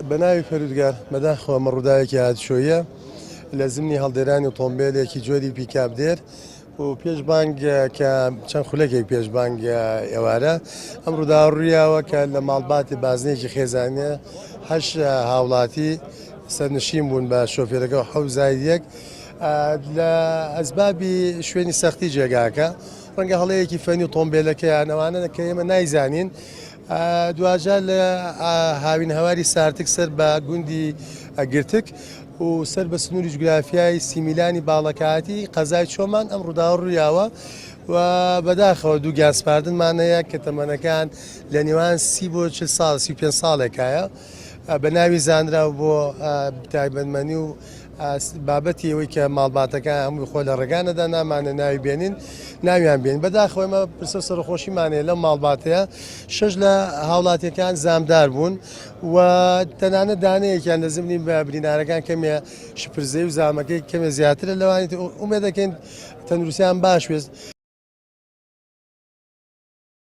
بە ناوی پەرودگار بەداخەوە ئەمە ڕووداوێکی هاتوچۆیە لە زمنی هەڵدێرانی ئۆتۆمبێلێکی جۆری پیکاب دێر و پێش بانگ کە چەند خولەکێک پێش بانگ ئێوارە ئەم ڕووداوە ڕوویاوە کە لە ماڵباتی بازنەیەکی خێزانیە هەش هاوڵاتی سەرنشین بوون بە شۆفێرەکە و حەوت زاید یەک لە ئەسبابی شوێنی سەختی جێگاکە ڕەنگە هەڵەیەکی فەنی و تۆمبێلەکەیان ئەوانە کە ئێمە نایزانین دواجار لە هاوینهەواری سارتک سەر بە گوندی گرتک و سەر بە سنووری جوگرافیای سیمیلانی باڵەکایەتی قەزای چۆمان ئەم ڕووداوە ڕوویاوە و بەداخەوە دوو گیانسپاردنمان هەیە کە تەمەنەکان لە نێوان سی بۆ 40 ساڵ 35 ساڵێکایە بە ناوی زانراو بۆ تایبەتمەنی و بابەتی ئەوەی کە ماڵباتەکان هەمووی خۆ لە ڕێگانەدا نامانە ناوی بێنین ناویان بێن بەداخەوە ئێمە پرسە سەرخۆشیمان هەیە لەم ماڵباتەیە شەش لە هاوڵاتیەکان زامدار بوون و تەنانەت دانەیەکیان لە زمنی بە برینارەکان کەمێ شپرزەی و زامەکەی کەمێ زیاترە لەوانی ئومێ دەکەین تەندروستیان باش بێت.